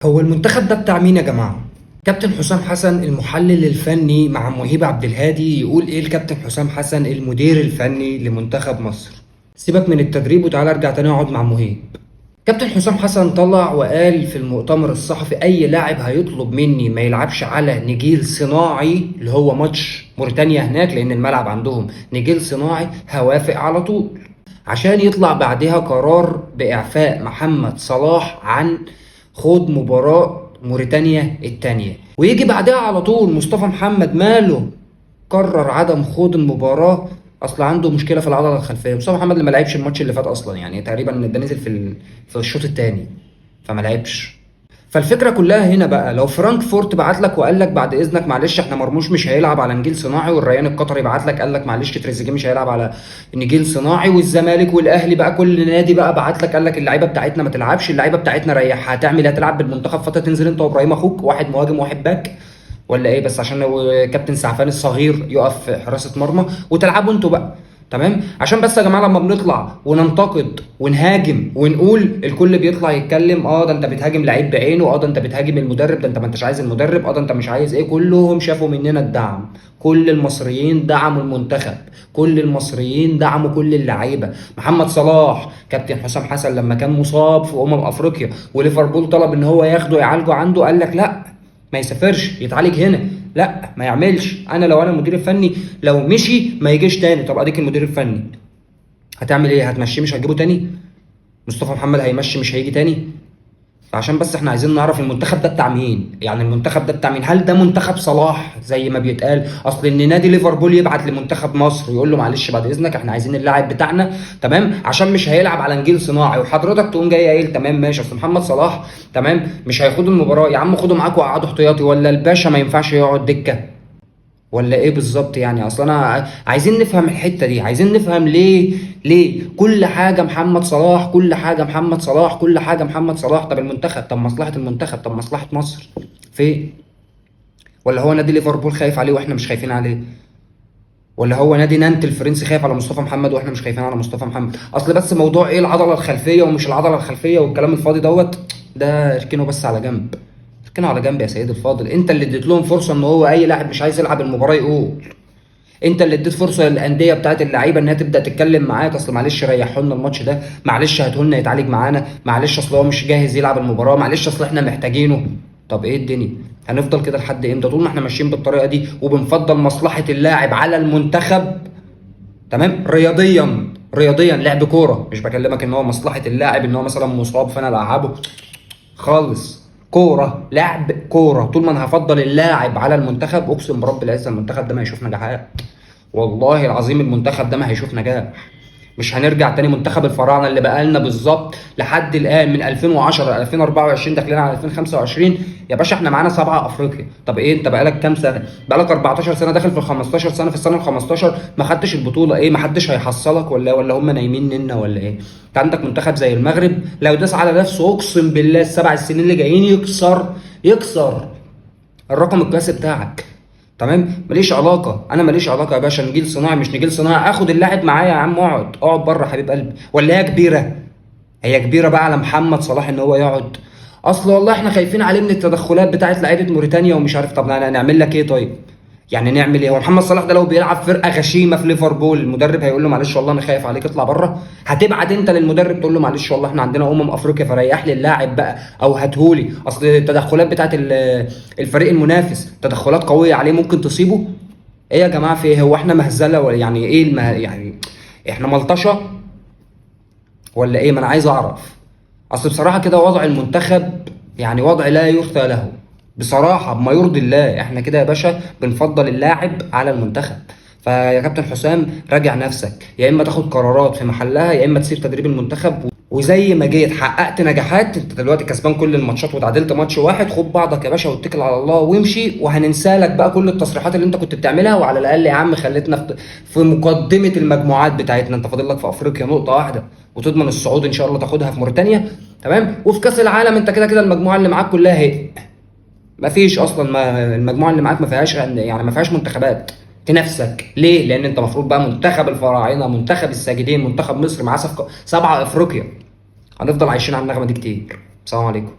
هو المنتخب ده بتاع مين يا جماعة؟ كابتن حسام حسن المحلل الفني مع مهيب عبد الهادي يقول ايه الكابتن حسام حسن المدير الفني لمنتخب مصر؟ سيبك من التدريب وتعالى ارجع تاني اقعد مع مهيب. كابتن حسام حسن طلع وقال في المؤتمر الصحفي اي لاعب هيطلب مني ما يلعبش على نجيل صناعي اللي هو ماتش موريتانيا هناك لان الملعب عندهم نجيل صناعي هوافق على طول، عشان يطلع بعدها قرار باعفاء محمد صلاح عن خوض مباراة موريتانيا التانية، ويجي بعدها على طول مصطفى محمد ماله قرر عدم خوض المباراة، اصل عنده مشكلة في العضلة الخلفية. مصطفى محمد اللي ما لعبش الماتش اللي فات اصلا، يعني تقريبا ده نزل في الشوط الثاني فما لعبش. فالفكرة كلها هنا بقى لو فرانكفورت بعت لك وقال لك بعد اذنك معلش احنا مرموش مش هيلعب على نجيل صناعي، والريان القطري بعت لك قال لك معلش تريزيجيه مش هيلعب على نجيل صناعي، والزمالك والاهلي بقى كل نادي بقى بعت لك قال لك اللعيبة بتاعتنا ما تلعبش، اللعيبة بتاعتنا ريحها، هتعمل ايه؟ هتلعب بالمنتخب فترة تنزل انت وابراهيم اخوك واحد مهاجم واحد باك ولا ايه؟ بس عشان لو كابتن سعفان الصغير يقف حراسة مرمى وتلعبوا انتوا بقى، تمام؟ عشان بس يا جماعة لما بنطلع وننتقد ونهاجم ونقول الكل بيطلع يتكلم، ده انت بتهاجم لعيب بعينه، ده انت بتهاجم المدرب، ده انت ما انتش عايز المدرب، ده انت مش عايز ايه. كلهم شافوا مننا الدعم، كل المصريين دعموا المنتخب، كل المصريين دعموا كل اللعيبة. محمد صلاح كابتن حسام حسن لما كان مصاب في افريقيا وليفربول طلب ان هو ياخده يعالجه عنده، قال لك لا ما يسافرش يتعالج هنا، لا ما يعملش، انا لو انا المدير الفني لو مشي ما يجيش تاني. طب اديك المدير الفني هتعمل ايه؟ هتمشيه مش هتجيبه تاني؟ مصطفى محمد هيمشي مش هيجي تاني؟ فعشان بس احنا عايزين نعرف المنتخب ده بتاع مين، يعني المنتخب ده بتاع مين؟ هل ده منتخب صلاح زي ما بيتقال؟ اصل ان نادي ليفربول يبعت لمنتخب مصر ويقول له معلش بعد اذنك احنا عايزين اللاعب بتاعنا، تمام، عشان مش هيلعب على نجيل صناعي، وحضرتك تقوم جاي قايل تمام ماشي اصل محمد صلاح تمام مش هيخوض المباراة، يا عم خده معاك وقعده احتياطي، ولا الباشا ما ينفعش يقعد دكه ولا ايه بالظبط؟ يعني اصل انا عايزين نفهم الحتة دي، عايزين نفهم ليه كل حاجة محمد صلاح، كل حاجة محمد صلاح، كل حاجة محمد صلاح. طب المنتخب، طب مصلحة المنتخب، طب مصلحة مصر فين؟ ولا هو نادي ليفربول خايف عليه واحنا مش خايفين عليه؟ ولا هو نادي نانت الفرنسي خايف على مصطفى محمد واحنا مش خايفين على مصطفى محمد؟ اصل بس موضوع ايه العضلة الخلفية ومش العضلة الخلفية والكلام الفاضي دوت ده اركنه بس على جنب، اركنه على جنب يا سيد الفاضل. انت اللي اديت لهم فرصة ان هو اي لاعب مش عايز يلعب المباراة يقول، انت اللي اديت فرصة للاندية بتاعت اللعيبة انها تبدا تتكلم معاك، اصل معلش ريحوا لنا الماتش ده، معلش هاتوا لنا يتعالج معانا، معلش اصل هو مش جاهز يلعب المباراة، معلش اصل احنا محتاجينه. طب ايه الدنيا؟ هنفضل كده لحد امتى؟ طول ما احنا ماشيين بالطريقة دي وبنفضل مصلحة اللاعب على المنتخب، تمام، رياضيا، رياضيا لعب كورة، مش بكلمك ان هو مصلحة اللاعب ان هو مثلا مصاب فانا العبه خالص، كورة، لعب كورة. طول ما انا هفضل اللاعب على المنتخب اقسم برب العزة المنتخب ده ما هيشوف نجاحات، والله العظيم المنتخب ده ما هيشوف نجاح. مش هنرجع تاني منتخب الفراعنة اللي بقالنا بالظبط لحد الان من 2010 ل 2024 داخلين على 2025 يا باشا، احنا معانا 7 افريقيا. طب ايه انت بقالك كام سنة؟ بقالك 14 سنة داخل في ال 15 سنة، في السنة ال 15 ما خدتش البطولة، ايه ما حدش هيحصلك ولا هم نايمين ننا ولا ايه؟ انت عندك منتخب زي المغرب لو داس على نفسه اقسم بالله ال7 سنين اللي جايين يكسر الرقم القياسي بتاعك، تمام؟ ماليش علاقة، انا ماليش علاقة يا باشا، نجيل صناعي مش نجيل صناعي، اخد اللاعب معايا يا عم، اقعد بره حبيب قلبي. ولا هي كبيرة؟ هي كبيرة بقى على محمد صلاح ان هو يقعد؟ اصل والله احنا خايفين عليه من التدخلات بتاعت لعيبة موريتانيا ومش عارف. طب نعمل لك ايه طيب؟ يعني نعمل ايه؟ هو محمد صلاح ده لو بيلعب فرقه غشيمه في ليفربول المدرب هيقول له معلش والله انا خايف عليك اطلع بره؟ هتبعت انت للمدرب تقول له معلش والله احنا عندنا افريقيا فريح لي اللاعب بقى او هاتهولي، اصل التدخلات بتاعت الفريق المنافس تدخلات قوية عليه ممكن تصيبه. ايه يا جماعة في ايه؟ هو احنا مهزله ولا يعني ايه يعني احنا ملطشه ولا ايه؟ ما انا عايز اعرف. اصل بصراحة كده وضع المنتخب يعني وضع لا يرثى له بصراحة، بما يرضي الله احنا كده يا باشا بنفضل اللاعب على المنتخب. فيا كابتن حسام راجع نفسك، يا اما تاخد قرارات في محلها يا اما تسيب تدريب المنتخب. وزي ما جيت حققت نجاحات، انت دلوقتي كسبان كل الماتشات وتعادلت ماتش واحد، خد بعضك يا باشا واتكل على الله وامشي، وهننسى لك بقى كل التصريحات اللي انت كنت بتعملها. وعلى الاقل يا عم خليتنا في مقدمه المجموعات بتاعتنا، انت فاضل لك في افريقيا نقطة واحدة وتضمن الصعود ان شاء الله تاخدها في موريتانيا، تمام؟ وفي كاس العالم انت كده كده المجموعة اللي معاك كلها هي ما فيش اصلا، ما المجموعة اللي معاك ما فيهاش يعني ما فيهاش منتخبات تنافسك. ليه؟ لان انت المفروض بقى منتخب الفراعنة، منتخب الساجدين، منتخب مصر معاه 7 افريقيا. هنفضل عايشين على النغمة دي كتير. السلام عليكم.